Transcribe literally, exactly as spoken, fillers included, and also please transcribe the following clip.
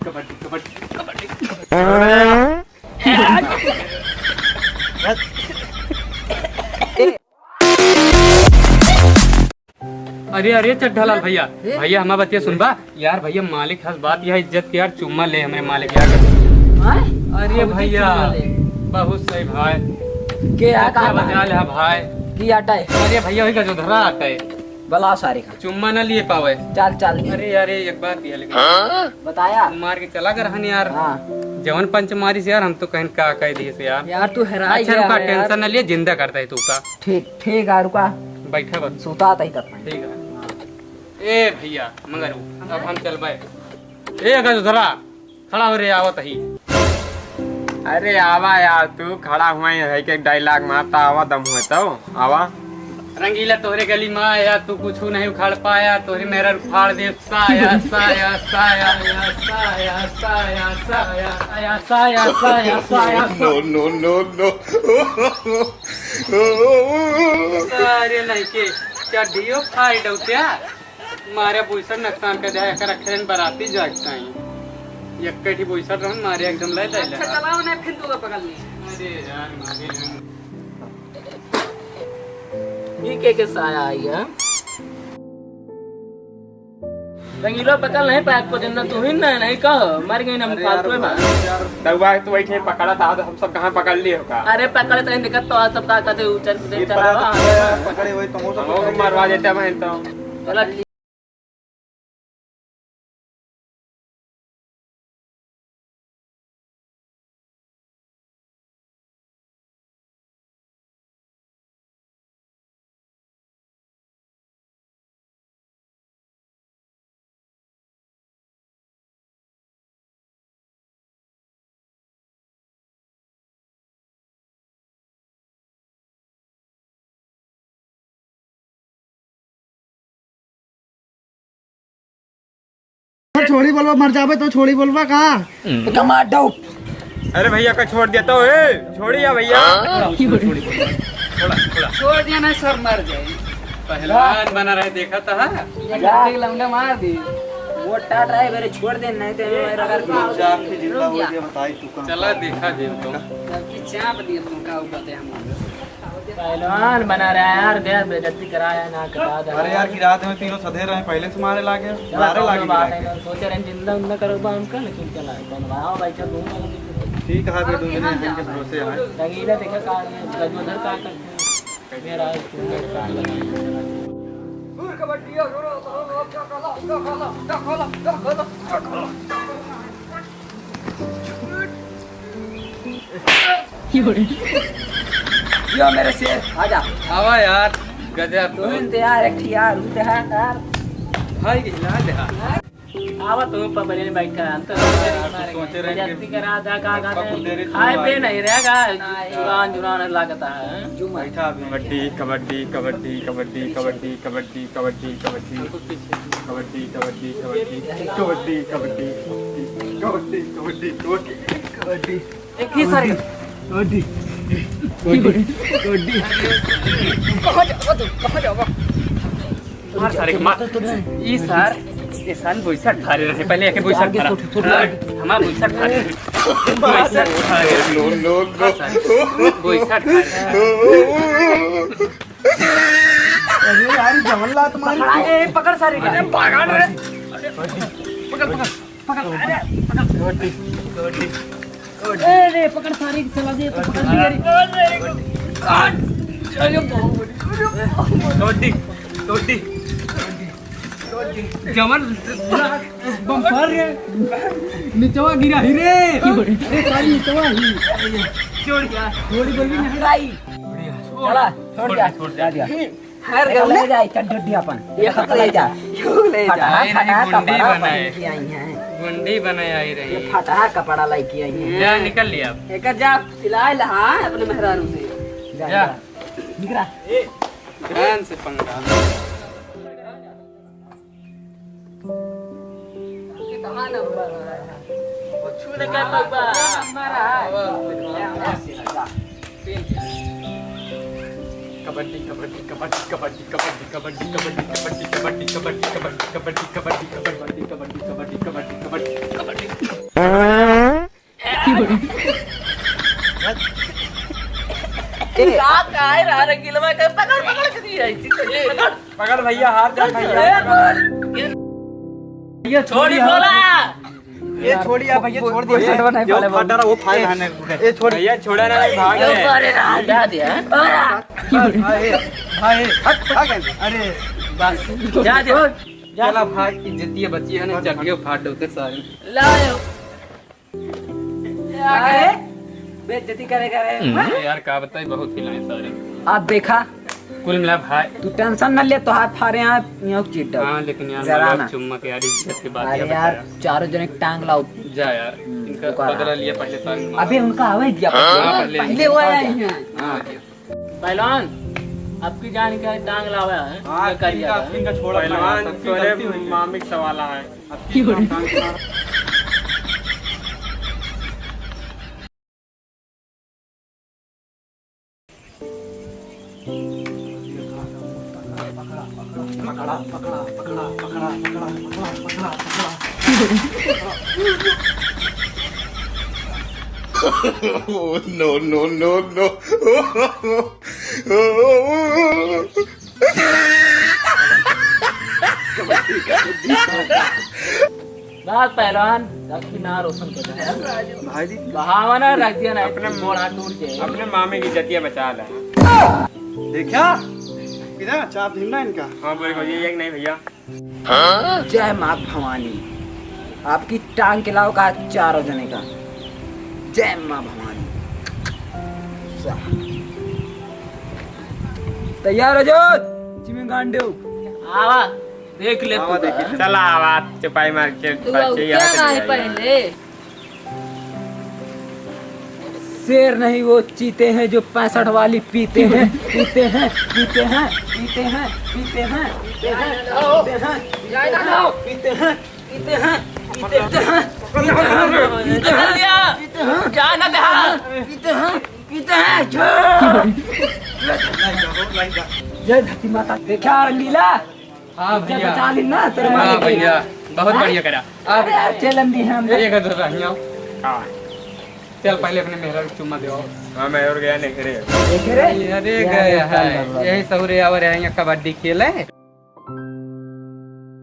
कबड्डी, कबड्डी, कबड्डी। अरे, अरे, चड्ढालाल भैया, ए? भैया, हमार बतिया सुनबा? यार भैया, मालिक हस बात यह इज्जत के यार, चुम्मा ले हमरे मालिक यार। हाँ? अरे कौन सी भैया, चुम्मा ले? बहुत सही भाई। के आ, कहाँ बचा ले भाई? की आटा है? अरे भैया, वही गजोधरा आटा है। बलाओ सारे का। चुम्मा ना लिए पावे। चल, चल। अरे यार, ये एक बात यह लेकिन हाँ? बताया। मार के चला गए रहन यार। हाँ। जवन पंच मारी से यार, हम तो कहीं का कह दिए से यार। यार, तू हेराई अच्छा, गया रुका, है यार। Tension ना लिए, जिंदा करता है तू का। ठीक, ठीक है, रुका। बैठा बस। सुता तई तक। ठीक है। ए भैया, मगर अब हम चलबे। ए गजोधरा, खड़ा हो रे, आवत ही। अरे आवा यार, तू खड़ा हुआ ही है कि dialogue मारता, आवा दम हुए तो, आवा। रंगीला तोहरे गली में आया, तू कुछ नहीं उखाड़ पाया, तोहरे मेरा उखाड़ दे, साया, साया, साया, साया। No, no, no, no। अरे नहीं के, चड्ढियो फाड़ दऊ क्या? मारे बुइसर नुकसान कर दे, एकर अखरन बराती जागता ही। एक कठी बुइसर रहन, मारे एकदम ले ले। अच्छा, चलाओ ना, फिर तू पकड़ ली। अरे यार, मारे हम। ई के के साया आई है? रंगीलो पकड़ नहीं पाया को, जन्नत तू ही नहीं, नहीं कहो, मर गई ना, अरे यार, फालतू में। दउआ, तू बैठे पकड़ा था, तो हम सब कहाँ पकड़ लिए होगा? अरे पकड़े तो नहीं दिक्कत, तो आज सब का कहते, उचर ये चला पकड़ा रहा। तो पकड़े हुए, तुम सब हम लोग मरवा देते हैं तो। चला ठीक। छोड़ी बोलबा, मर जाबे तो छोड़ी बोलबा का? कमाडो। अरे भैया का छोड़ दिया तो, ए, छोड़ी या भैया। छोड़ दिया ना सर, मर जाए। पहलवान बना रहे, देखा था। एक लौंडा मार दी। वो टाट रहा है, मेरे छोड़ दे, नहीं तो मैं रगड़ दूँ। चुपचाप से जिंदा हो गया, बताई तू कहाँ चला, देखा दे तो। सबकी चाप दिए तुम का ऊपर थे हम। पहलवान बना रहा है यार, दे बेइज्जती कराया ना, कटा दे। अरे यार, गिरा दे, तीनों सधे रहे, पहले से मारे लागे, चला, मारे कौनो लागे बात गिरा नहीं, के। सोचे रहे जिंदा उंदा करो बा हमका, लेकिन चला, बनवाओ भाई, चल, घूम आओ। ठीक है, बे, दूसरे हम के भरोसे है। रंगीला देखा का, गजोधर का करते हैं। मेरा है, तू मेरे का लगा। यो मेरे शेर, आजा। आवा यार, गजब। तू ही तो यार, एक ठिया रूप है यार। भाई के इलाज है। आवा तू ऊपर बने बैठा है, हम तो हाँ यार, तो सोचे रहे कि जल्दी करा था, का, का, पापा को दे रहे खाए तू पे आए। नहीं रहेगा, नहीं। जुरान, जुरान लगता है। बैठा अभी। कबड्डी, कबड्डी, कबड्डी, कबड्डी, कबड्डी, कबड्डी। कबड्डी, कबड्डी, कबड्डी, कबड्डी, कबड्डी, कबड्डी, कबड्डी, कबड्डी, कबड्डी। एक ही सारे। कबड्डी, कबड्डी, कबड्डी। कहाँ जावा तू? कहाँ जावा? मार सारे के मार। ई सार, ई सार बुइसर फारे रहे। पहले एके बुइसर फारा। हमार बुइसर फारे रहे। बुइसर फारे रहे। No, no, no. हाँ सार, बुइसर फारे रहे। अरे यार, जवन लात मारी। पकड़ा, ए, पकड़ सारे का। अरे, भागा ना रे। अरे, पकड़, पकड़, पकड़, अरे, पकड़। अरे, पकड़ सारे की चला दे, तो पकड़ ले रे। अरे, बाबू, अरे, बाबू। कबड्डी, कबड्डी। जवन बम्पर रे, निचवा गिरा ही रे। अरे, सारी निचवा ही। छोड़ क्या? थोड़ी बोली नहीं। चला, छोड़ दिया, छोड़ दिया। हर ले जाए, चड्ढी अपन। ये ले जा। ये ले जा। फटा, ये फटा, गुंडी कपड़ा बनाए। पहन के आई हैं। गुंडी बनाए आई रही। ये फटा कपड़ा लेके आई हैं। जा, निकल लिया। एक जा, सिलाई लहा अपने मेहरारू से। जा, जा। जा। निकला। ध्यान से पंगा। कबड्डी, कबड्डी, कबड्डी, कबड्डी। का, का है रा रंगीलवा के? पकड़, पकड़ के दिया है, ठीक है, पकड़। पकड़ भैया, हाथ जा भैया। ए, पकड़। ये छोड़ी बोला। ये छोड़ी आप भैया, छोड़ दिया। ये वो फाटा रहा, वो फाड़ खाने। ये छोड़। भैया, छोड़ा ना, भाग यो गए। बारे ना हटा दिया। भाई, भाई, हट, भाग। अरे, बस। जा दे। चला भाई, इज्जतिया बची है ना, चड्डियों फाड़ दो सारे। लाओ। अरे, बेइज्जती करे करे। अरे यार, का बताई, बहुत हिलाए सारे। आप देखा, कुल मिला भाई। तू tension न ले, तोहार फारे यहाँ, यहाँ चीट डाल। हाँ, लेकिन यार, जरा मतलब ना। चुम्मा के यार, इज्जत के बात अरे यार, यार, बताया। चारों जने टांग लाओ। जा यार, हम्म, इनका बदला लिया पहले सारे। अबे उनका आवे दिया। हाँ, पहले पहले वो आया ही है। हाँ। पहलवान, आपकी जान का टांग लावा है, हाँ, ये कर दिया था। आपकी का छोड़ा पहलवान, तब की तोरे गलती हुई। मामी का सवाल है। आपकी का टांग मार। Oh, no, no, no, no। बात पहलवान, रखी ना रोशन को। भाई जी। बहावना रख दिया ना, अपने मोड़ हाथ टूट के। अपने मामे की जतिया बचा ले। देखा? किधर चाप धीमना इनका? हाँ, बोले को ये एक नहीं भैया। जय माँ भवानी, आपकी टांग के लाओ का चारों जने का। जय माँ भवानी। स्वाहा। तैयार हो जाओ, चिमिंगांडो। आवा, देख ले आवा, तू। देखी। चला आवा, चुपाई मार के तू पाछे उठा यहाँ से ना ले है आइए। पहले। शेर नहीं, वो चीते हैं जो पैंसठ वाली पीते हैं, पीते हैं, पीते हैं। पीते हैं, पीते हैं, पीते हैं, पीते हैं, पीते हैं, पीते हैं, पीते हैं, पीते हैं, जा ना दहा। पीते हैं, पीते हैं, जा। जय धरती माता। देखा लीला? हाँ जब भैया। बचा ली ना, तेरे हाँ मालिक की। भैया, बहुत हाँ? बढ़िया करा। अब अरे यार, चलन दी हम। एक हाथ रह गया। हाँ। चल, पहले अपने मेहरा को चुम्मा दे। हाँ, मैं और गया नहीं रे। देख रे? अरे यार, गए यार, हैं। चल, चल, चल। यही सहुरे आवर है, यहाँ कबड्डी खेले।